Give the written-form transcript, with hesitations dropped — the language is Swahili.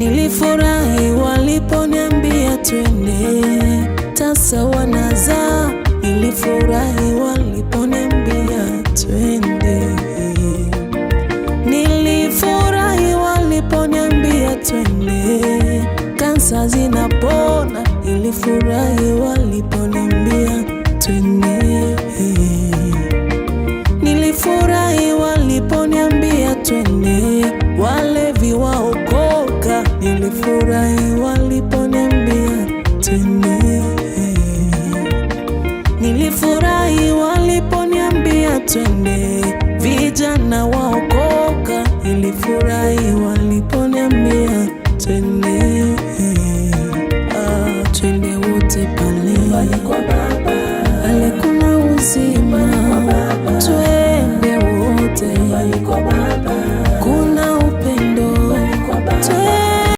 Nilifurahi waliponiambia twende, tasa wanazaa. Nilifurahi waliponiambia twende. Nilifurahi waliponiambia twende, kansa zinapona. Nilifurahi waliponiambia twende. Nilifurahi waliponiambia twende, walevi waokoka. Nilifurahi.